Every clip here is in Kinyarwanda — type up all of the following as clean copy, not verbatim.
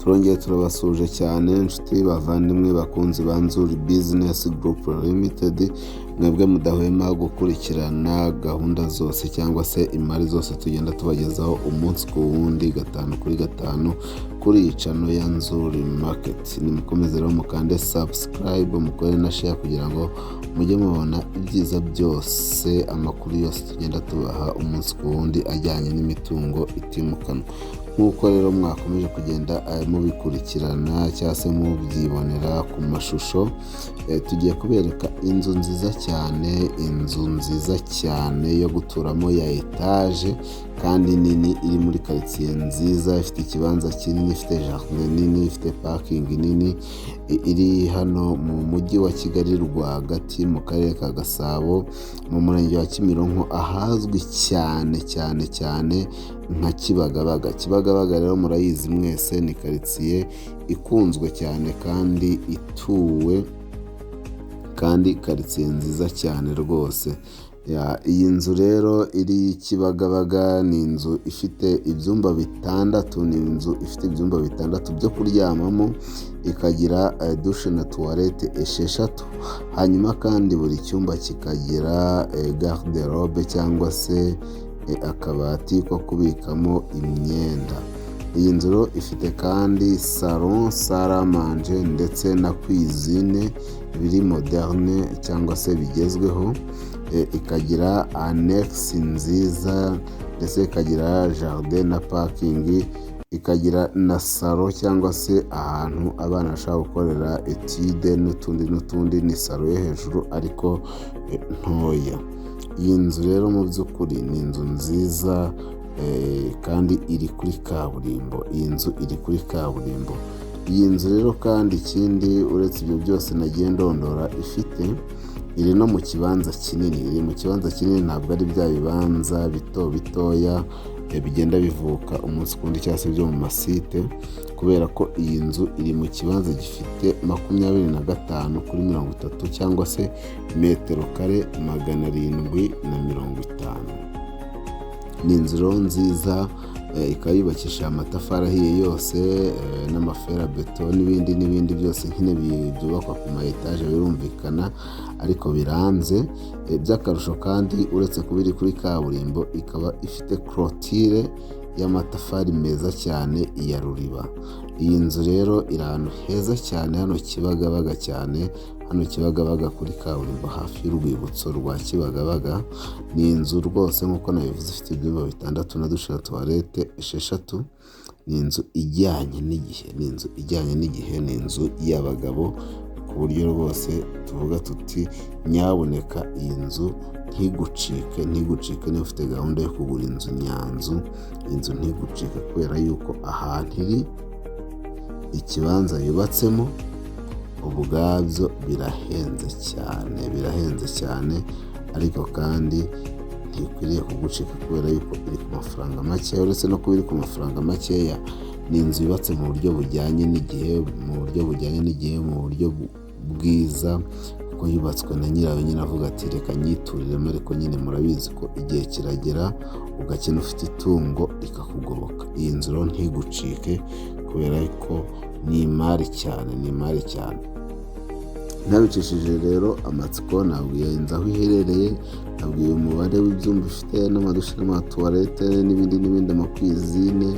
Turongeye turabasuhuje cyane, inshuti, bavandimwe, bakunzi ba Nzuri Business Group Limited, mwebwe mudahwema gukurikirana gahunda zose cyangwa se imari zose tugenda tubagezaho umunsi ku wundi, gatanu kuri gatanu, kuri iyi channel ya Nzuri Market. Nimukomeze rero mukande subscribe, mukore na share kugira ngo mujye mubona ibyiza byose, amakuru yose tugenda tubaha umunsi ku wundi ajyanye n'imitungo itimukanwa. Nk'uko rero mwakomeje kugenda mubikurikirana cyangwa se mubyibonera ku mashusho, tugiye kubereka inzu nziza cyane, inzu nziza cyane yo guturamo ya etaje kandi nini, iri muri karitsiye nziza, ifite ikibanza kinini, ifite jardin nini, ifite parking nini, iri hano mu Mujyi wa Kigali rwagati, mu Karere ka Gasabo, mu Murenge wa Kimironko, ahazwi cyane cyane cyane nka Kibagabaga. Kibagabaga rero murayizi mwese, ni karitsiye ikunzwe cyane kandi ituwe, kandi karitsiye nziza cyane rwose. Iyi nzu rero iri Kibagabaga ni inzu ifite ibyumba bitandatu, ni inzu ifite ibyumba bitandatu byo kuryamamo, ikagira douche na toilette esheshatu, hanyuma kandi buri cyumba kikagira garde-robe cyangwa se akabati ko kubikamo imyenda. Iyi nzu rero ifite kandi salon, salle à manger ndetse na cuisine biri moderne cyangwa se bigezweho, ikagira annexe nziza, ndetse ikagira jardin na parking, ikagira na salon cyangwa se ahantu abana bashobora gukorera étude n'utundi n'utundi. Ni salon yo hejuru ariko ntoya. Iyi nzu rero mu by'ukuri ni inzu nziza kandi iri kuri kaburimbo. Iyi nzu iri kuri kaburimbo. Iyi nzu rero kandi ikindi uretse ibyo byose nagiye ndondora ifite, iri no mu kibanza kinini, iri mu kibanza kinini, ntabwo ari bya bibanza bito bitoya bigenda bivuka umunsi ku wundi cyangwa se byo mu masite, kubera ko iyi nzu iri mu kibanza gifite 25 kuri 30 cyangwa se metero kare 750. Ni inzu rero nziza, ikaba yubakishije amatafari ahiye yose n'amaferabeto n'ibindi n'ibindi byose nyine byubakwa ku ma etaje, birumvikana, ariko biranze. By'akarusho kandi, uretse kuba iri kuri kaburimbo, ikaba ifite clôture y'amatafari meza cyane ya ruriba. Iyi nzu rero iri ahantu heza cyane hano Kibagabaga cyane, hano Kibagabaga kuri kaburimbo, hafi y'urwibutso rwa Kibagabaga. Ni inzu rwose nk'uko nabivuze ifite ibyumba bitandatu na douche na toilette esheshatu. Ni inzu ijyanye n'igihe, ni inzu ijyanye n'igihe, ni inzu y'abagabo, ku buryo rwose tuvuga tuti: "Nyabuneka iyi nzu ntigucike, ntigucike." Niba ufite gahunda yo kugura inzu nyanzu, inzu ntigucike, kubera yuko ahantu iri, ikibanza yubatsemo ubwabyo birahenze cyane, birahenze cyane, ariko kandi ntikwiriye kugucika kubera yuko iri ku mafaranga makeya. Uretse no kuba iri ku mafaranga makeya, ni inzu yubatse mu buryo bujyanye n'igihe, mu buryo bujyanye n'igihe, mu buryo bwiza, kuko yubatswe na nyirayo nyine avuga ati: "Reka nyituriremo." Ariko nyine murabizi ko igihe kiragera ugakena ufite itungo rikakugoboka. Iyi nzu rero ntigucike kubera ko ni imari cyane, ni imari cyane. Ntabicishije rero amatsiko, nabwiye inzu aho iherereye, nabwiye umubare w'ibyumba ifite n'amadushe n'amatuwarete n'ibindi n'ibindi, ama cuisine,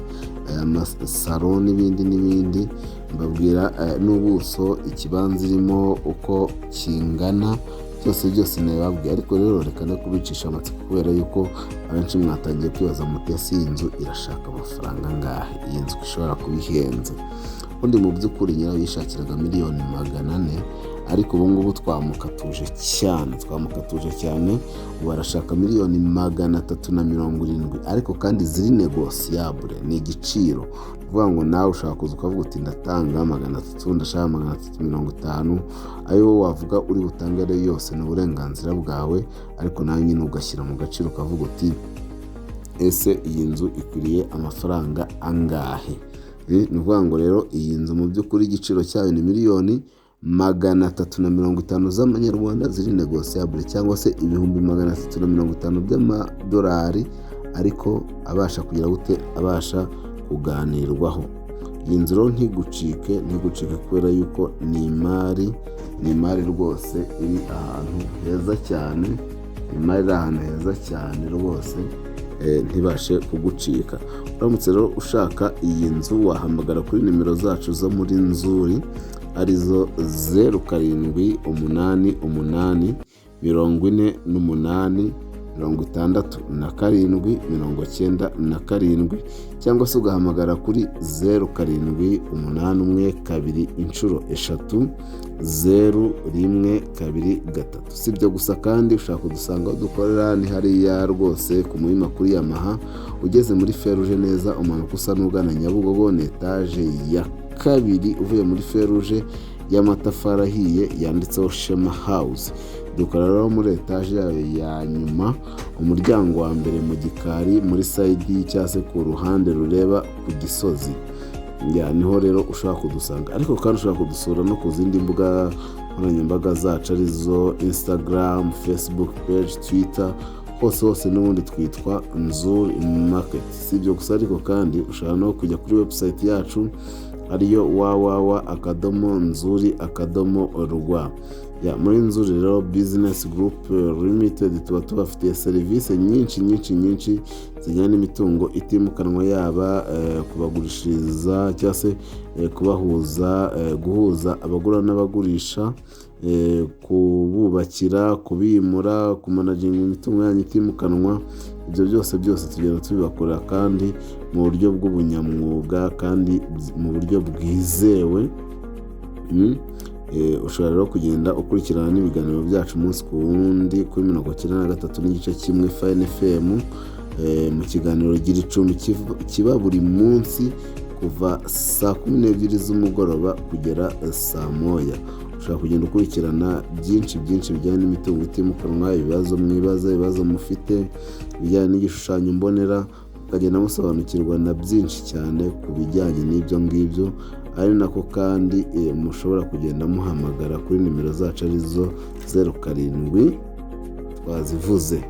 amasaro n'ibindi n'ibindi, mbabwira n'ubuso ikibanza irimo uko kingana, byose byose nabibabwiye. Ariko rero reka no kubicisha amatsiko, kubera yuko abenshi mwatangiye kwibaza muti: "Ese iyi nzu irashaka amafaranga angahe? Iyi nzu ishobora kuba ihenze?" Ubundi mu by'ukuri nyirayo yishakiraga miliyoni 400, ariko ubu ngubu twamukatuje cyane, twamukatuje cyane, ubu arashaka miliyoni 370, ariko kandi ziri négociable. Ni igiciro kuvuga ngo nawe ushaka kuza ukavuga uti: "Ndatanga 300, ndashaka 350." Ayo wavuga uri butange ayo yose ni uburenganzira bwawe, ariko nawe nyine ugashyira mu gaciro ukavuga uti: "Ese iyi nzu ikwiriye amafaranga angahe?" Ni ukuvuga ngo rero iyi nzu mu by'ukuri igiciro cyayo ni miliyoni 350 z'amanyarwanda ziri négociable, cyangwa se 350,000 by'amadolari, ariko abasha kugira gute? Abasha kuganirwaho. Iyi nzu rero ntigucike, ntigucike, kubera yuko ni imari rwose iri ahantu heza cyane, imari iri ahantu heza cyane rwose, ntibashe kugucika. Uramutse rero ushaka iyi nzu, wahamagara kuri nimero zacu zo muri Nzuri, arizo 0788 48 67 97, cyangwa se ugahamagara kuri 07811330 123. Si ibyo gusa kandi, ushaka kudusanga aho dukorera ni hariya rwose ku Muhima kuri Yamaha. Ugeze muri feruje neza, umanuka usa n'ugana Nyabugogo, ni etaje ya kabiri uvuye muri feruje y'amatafari ahiye yanditseho Shema House. Dukora rero muri etaje yayo ya nyuma, umuryango wa mbere mu gikari, muri side cyangwa se ku ruhande rureba ku Gisozi. Ya, niho rero ushobora kudusanga. Ariko kandi ushobora kudusura no ku zindi mbuga nkoranyambaga zacu, arizo Instagram, Facebook page, Twitter, hose hose n'ubundi twitwa Nzuri Market. Si ibyo gusa ariko kandi, ushobora no kujya kuri website yacu, ariyo www.nzuri.rw. Ya, muri Nzuri rero Business Group Limited tuba tubafitiye serivisi nyinshi nyinshi nyinshi zijyanye n'imitungo itimukanwa, yaba kubagurishiriza cyangwa se kubahuza, guhuza abagura n'abagurisha, kububakira, kubimura, kumanaginga imitungo yanyu itimukanwa. Ibyo byose byose tugenda tubibakorera kandi mu buryo bw'ubunyamwuga kandi mu buryo bwizewe. Ushobora rero kugenda ukurikirana n'ibiganiro byacu umunsi ku wundi kuri 93.1 Fine FM, mu kiganiro Gira Icumbi kiba buri munsi kuva saa 12 z'umugoroba kugera saa 1. Ushobora kugenda ukurikirana byinshi byinshi bijyanye n'imitungo itimukanwa, ibibazo mwibaza, ibibazo mufite ibijyanye n'igishushanyo mbonera, mukagenda musobanukirwa na byinshi cyane ku bijyanye n'ibyo ngibyo. Ari nako kandi mushobora kugenda muhamagara kuri nimero zacu, arizo 07 twazivuze.